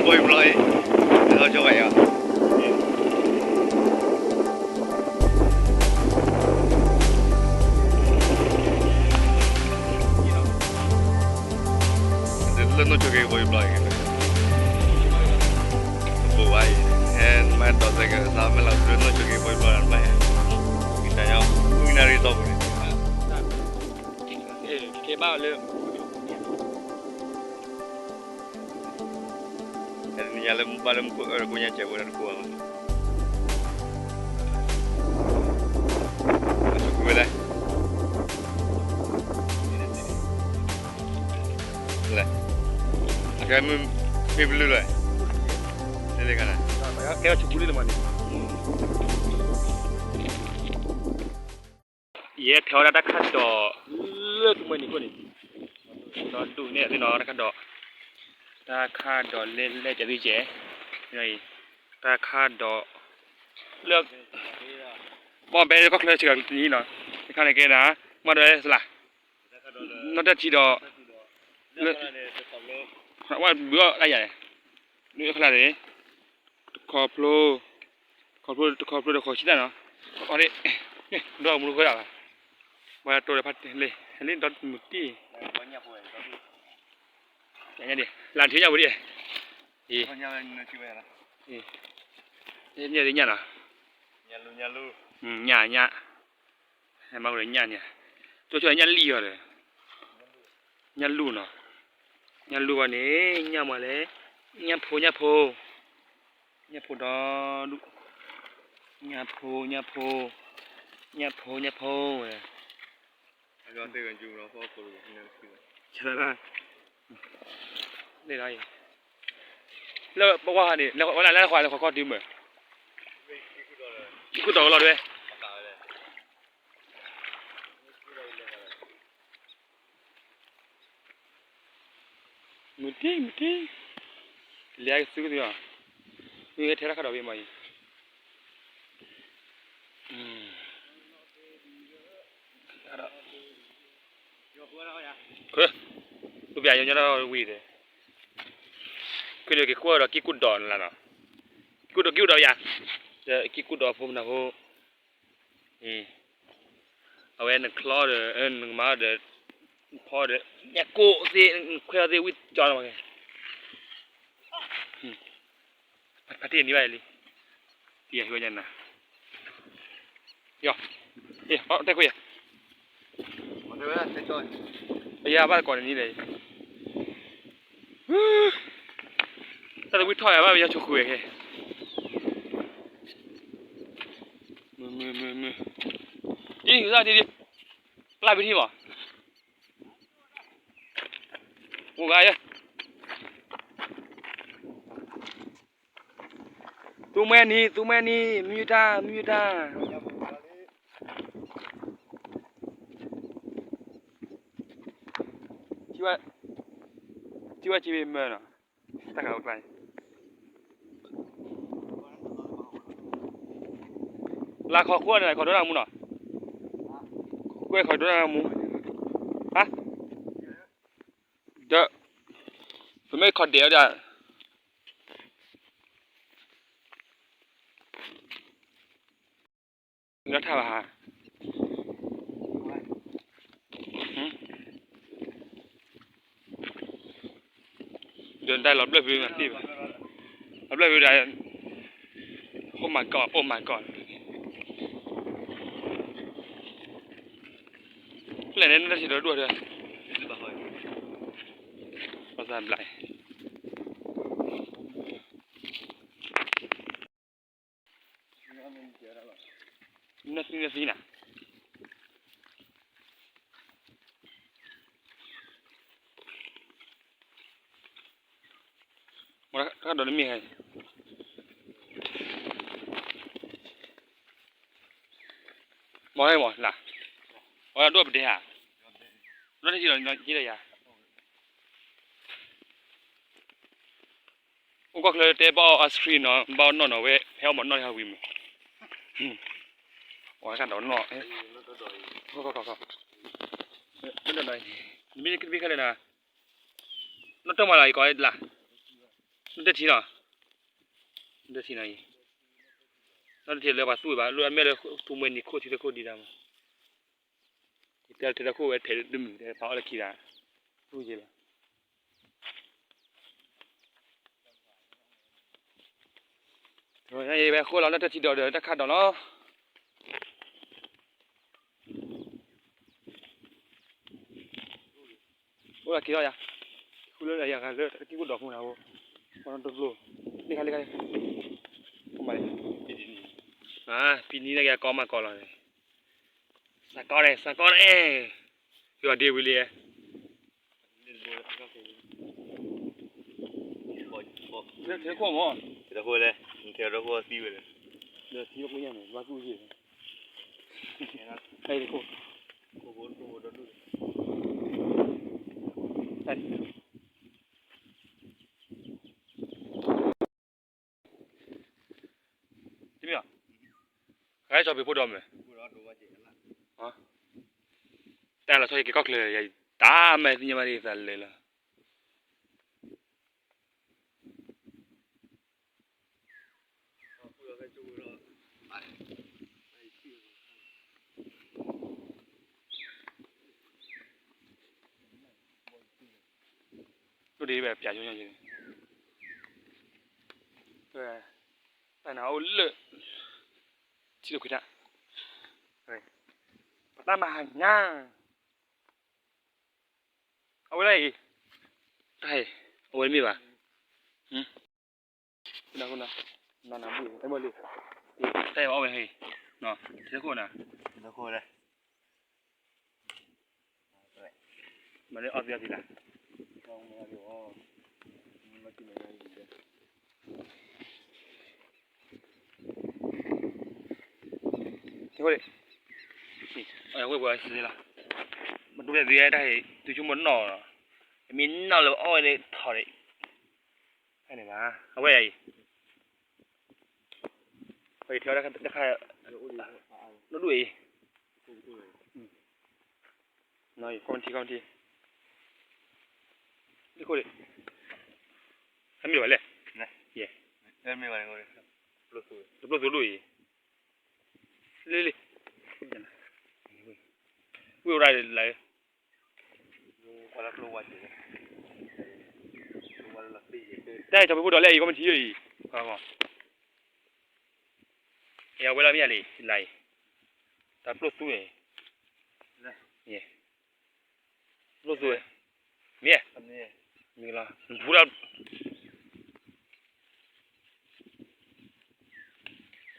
ဘိဘျီအံၤ လၢဟီၣ်ကၠီဘၣ်အံၤ လၢနီၢ်ဆိက့ဘိဘျီအံၤ ဘိဘၣ်အံၤ ဟဲမၤဒီးသဲကသးမဲလီၤ လၢနီၢ်ဆိက့ဘိဘျီမၤဟဲ ကတၢၢ်ညါ မုၢ်နၣ်ရံၣ်သီပူၤန့ၣ် ကဲဘၣ်လၢ တနံၤညါလၢဘၣ်လၢမူခိၣ်အၢတကိးညါစဲးဖိတၢ်တကိးဘၣ် အဆိကွံာ်ဝဲလဲၣ် လဲၣ် အကဲမ့ၢ်ပလုၢ်လၢ လဲၣ်လဲၣ်ခါန့ၣ် ကဲဆိကွံာ်လံလၢမးန့ၣ် ယဲထဲဝဲဒၣ်တၢ်ခၣ်ဒိး လၢသုမှဲနံၤခိၣ်န့ၣ် ဒီးဒူၣ်န့ၣ်သ့ၣ်နီၤ တၢ်ခၣ်ဒိး တၢ်ခၣ်ဒိးလဲၤလဲၤကဲသုကဲ တၢ်ခၣ်ဒိး လၢ ဘီၣ်ဘဲကီၢ်ချၢဆ့ကၤတနံၤနီၤ တခါန့ၣ်ကဲဒၣ် မၤဒိးဝဲစလၢ နီၢ်တၢ်ထံဒီး လၢ ဝဲဘုအီၣ်တၢ်ယၤန့ၣ် လၢခလၢ်န့ၣ် တခီဖျိ တခီဖျိ တခီဖျိ တခီဆံးတၢ်နီၤ အီၣ်ဒ် ဒီးမူတဃဲဒၣ်ဘၣ် ဝဲတိၢ်ဒီးဖးလ့ လ့ဒီးမုၢ်တံၢ် လၢထံညၣ်ပူၤဒ် အံၤ ညၣ်ညၣ်နီၤ ညၣ်ညၣ် ဟဲမၤဝဲညၣ်န့ၣ် ကၠိဆိညၣ်လံၣ်အီၤဒီး ညၣ်လူၢ်နီၤ ညၣ်လူၢ်ဘၣ်န့ၣ် ညၣ်မၤလဲၣ် ညၣ်ဖိ ညၣ်ဖိ ညၣ်ဖိဒီဒူၣ် ညၣ်ဖိ ညၣ်ဖိ ညၣ်ဖိ ညၣ်ဖိဝဲ လၢပဝါန့ၣ် လၢလဲၤခွါလၢခီခီတုၤမ့ၢ် ကံၢ်ကူၣ်တီၤကလီၤတွဲ မုၢ်တံၢ် မုၢ်တံၢ် လဲၤကသုကသုအီၤ မ့ၢ်ထဲတၢ်ခၣ်ဒီးဘ့ၣ်မးအံၤ ဒီး ခိၣ်ပျးညီညီဒီးဝံၤဒီး ခိၣ်ဒီးက့ၤကွၢ်ဒီးကံၢ်ကူၣ်ဒီးနလၢနီၤ ကံၢ်ကူၣ်ဒီးကံၢ်ကူၣ်ဒီးယၤ ဒီးကံၢ်ကူၣ်ဒီးဖိမနၤဖိ အဝဲနချီဒီး နကမၤဒီး ဖီဒီး ညၣ်ကိၣ်သ့ၣ် နခွဲးအီၤသ့ၣ်ဝံၣ်ကၠီနီၤ ဖါတံၢ်နံၤဘၣ်လံ တံၢ်ယၤဟံးဝဲညါနၤ ယီၤ တဲခွဲးယၤ အယၤဘၣ်တကိးန့ၣ်နံၤလဲၣ် တၢ်တဝံၣ်ထီၣ်ယၤဘၣ် ပယီၤဆိၣ်ဃုာ်ဝဲခဲ မုၢ်မုၢ်မုၢ်မုၢ် ဒ် ဒ် ပျၢ်ပထံၣ်မး အိၣ်ဂၤယဲ သူမှဲနံၤ သူမှဲနံၤ မုၢ်တၢ် မုၢ်တၢ် ထံဝဲ ထံဝဲက့ၤမၢနီၤ တၢ်ခါဝဲကျါ လၢခီဃိန့ၣ် ခီဒိၣ်နၢ်မူနီၤ ဃိဃိဒိၣ်နၢ်မူ ဟါ ဒီး ပမ့ၢ်ခီဒဲးအီၤဒီး လၢထါဘၣ်ဟါ ဒီးဒၣ်လီၤဘျၢၣ်ဖုမၤတ့ၢ်ဘၣ် လီၤဘျၢၣ်ဖုဒၣ် Oh my God, oh my God လဲၣ်န့ၣ် နတၢ်စံးဒီးဒိၣ်ဒီး ဘၣ်သးဘျါ နသံနသံနၤ မ့ၢ်တၢ်ဒီးနမ့ၢ်ဟဲ မ့ၢ်ဟဲမ့ၢ်လၢ အဝဲဒၣ်ဒိၣ်ပဒဲဧါ လီၤတၢ်ထံၣ်ဒီးက့ဒီးယၤ အိၣ်ကီၢ်ချၢတဲဘၣ်အီၣ် ice cream နီၤ ဘၣ်အီၣ်နီၣ်နီၤဝဲ ဟဲအီၣ်မီၤနီၣ်ဟးဝံၤမုၢ် အဝဲကဒီးနီၣ် မ့ၢ်တဘ့ၣ်ခဲလၢာ်နၤ နီၣ်တၢ်မၤလၢယကီးလၢ နီၣ်တၢ်မၤလၢယကီးလၢ နတထံၣ်နီၤ, နတထံၣ်နီၤအံၤ, နတထံၣ်လၢပှၤသူဝဲဘၣ်, လၢအမ့ၢ်လၢသူမှဲနံၤခိၣ်ထံတခိၣ်ဒံးဒၣ်မး, ယတဲထဲတခိၣ်ဝဲထဲတမုာ် တဲပာ်အီၣ်လၢခံဒၣ်, သူယဲလီၤ. ဝဲဃိလီၤ နတထံၣ်ဒီးဒီးတၢ်ခးဒီးလီၤ. အိၣ်လၢက့ၤထီၣ်ယၤ, ဃုလၢယၤဂၤလၢတၢ်ကံၢ်အိၣ်ဒီးမူနၤအိၣ်, ပှၤနီတဘျိ, လ့ခါလ့ခါ, ပှၤမၤလံ, ပံနံၤန့ၣ်ကဲကီမးကီလီၤန့ၣ်, စးကီန့ၣ် စးကီန့ၣ်, ယွၤဒ့ဝံၤလံ, ထဲခိၣ်မး, ထဲခိၣ်လဲၣ်, ထဲခိၣ်သံဝဲလဲၣ်, ဒီးသံဝဲကိညါန့ၣ် ဘၣ်သူၣ်ယဲၢ်, ဟဲခိၣ်, ခိၣ်ဘိခိၣ်ဘိဒီဒူၣ်, တမ့ၢ်, ဟဲကၠီၤပ့ၤဖိဒီးမ့ၢ်, တၢ်လီၤဆီယက့ၤကီၢ်ချၢ ယတၢ်မၤသ့ၣ်ညါဘၣ်ဒ်သးလၢာ်လီၤ. ဒ်ဘၣ်ပျးညီညီ, တၢ်နၤအိၣ်လၢ ထံလိာ်ခွံတၢ်, ပတၢ်မၤဟးညါ, အဝဲဒၣ်အံၤ, တၢ်အံၤ, အဝဲတမ့ၢ်ဘၣ်, နနနနနဘူၣ်, တၢ်အံၤအီၣ်ဝဲ, ထံခိၣ်နၤ, ထံခိၣ်လဲၣ်, မၤလၢအီၣ်သံအီၣ်သံလၢ်, ထံခိၣ်, အဝဲပှၤစံးလီၤ, မတူၢ်ဖဲသ့တၢ်ဟ့ၣ် တုၤဆိကမိၣ်နီၢ်လီၤ, မ့ၢ်နီၢ်လၢအီၣ်ဝဲန့ၣ်ထီၣ်န့ၣ်, ဖဲန့ၣ်ဘၣ်, အဝဲအံၤ, ပှၤအံၤထံအီၣ်တခါ, နီၢ်ဒူၣ်အံၤ, နီၢ်အံၤ, ခီမထံ ခီမထံ, လ့ခိၣ်ဒံး, ဟဲမ့ၢ်ဘၣ်လဲၣ်, ယဲ, တပျိၢ်သူဒူၣ်အံၤ, လ့လ့, ဝံၢ်ဝဲဒၣ်လၢ တၢ်အံၤ ထီၣ်ဖဲဖိဒီးလဲၣ်အံၤ ကီမထံယိၣ်အံၤ, အဝဲလၢမ့ၢ်ယၤလံ လၢအံၤ, တၢ်ပျိၢ်သူဝဲ, ပျိၢ်သူဝဲ, မ့ၢ်, မ့ၢ်လီၤ, ဘူၣ်ဒီး,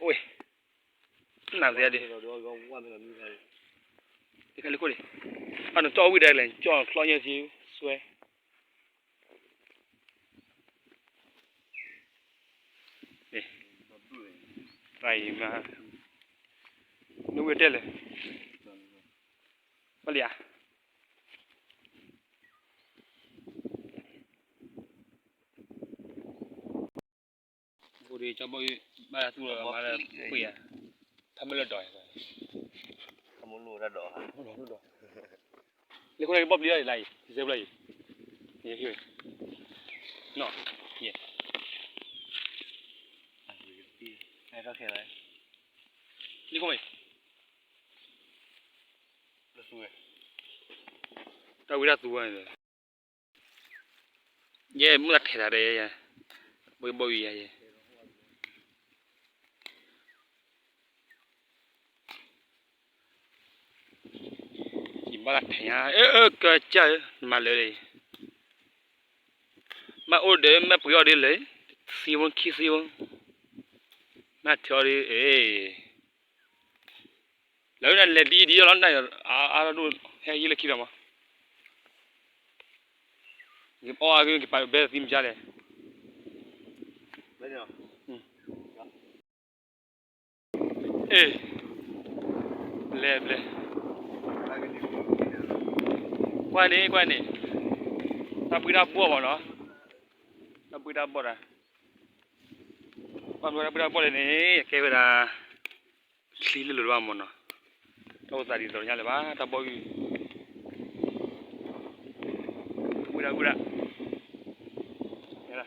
အိၣ်, နၤသ့ဒံး, တခါလၢခိၣ်ဒံး, အနကၠီၣ်ဝံၣ်ဒၣ်လဲၣ် ကၠီၣ်ချီညါသံစွဲ, တၢ်အံၤမး, နဝံၣ်တဲလဲၣ်, ဘၣ်လံဧါ. အိၣ်ဒံးကၠီဘီအံၤ ဘၣ်သူၣ်လီၤမၤလၢပှ့ၤဧါ, ထါမ့ၢ်လၢဒီး, ထါမ့ၢ်လၢဒီး, လၢခိၣ်လၢဘီၣ်ပျံၤလၢအံၤ, စဲဘျီအံၤ, ယဲ, နီၢ်, ယဲ, လၢခိၣ်မ့ၢ်, တၢ်ဝံတၢ်သူဝဲန့ၣ် ယဲမုၢ်လၢထဲးသးဒီးယဲ, ဘိဘိအံၤယဲ, ယဘၣ်လၢထဲးညါ, အၢ အၢ ကစၢ်ဧၢ, နမၤလၢာ်လံ, မ့ၢ်အိၣ်ဒီး မ့ၢ်ပှ့ၤအီၣ်ဒ်လဲၣ်, သံဝဲခံသံဝဲ, မ့ၢ်ထဲးအီၣ်ဒ်, အ့ လၢနလဲၤဒ်အံၤဒ်အံၤလီၤ, အါဒိၣ်ဟဲယံၤလၢခံဒီးမး, ယအီၣ်အါဂ့ၤ ကပာ်ဘဲသံမကါလဲၣ်, အ့ ဘျဲၣ်ဘျဲၣ်, ကွၢ်န့ၣ် ကွၢ်န့ၣ်, တၢ်ဘှံးတၢ်ဘှီၣ်မးနီၤ, တၢ်ဘှံးတၢ်ဘှီၣ်တၢ်, ဘၣ်မနုၤတၢ်ဘှံးတၢ်ဘှီၣ်လဲၣ်န့ၣ် ကဲဝဲဒၣ် ချံလၢလိၤတဘၣ်မးနီၤ, တၢ်အိၣ်သးဒ်သိးညါလၢၤဘၣ် တၢ်ဘီၣ်အုၣ်, ဝံဒၣ်ဝံဒၣ်, ဝဲဒၣ်,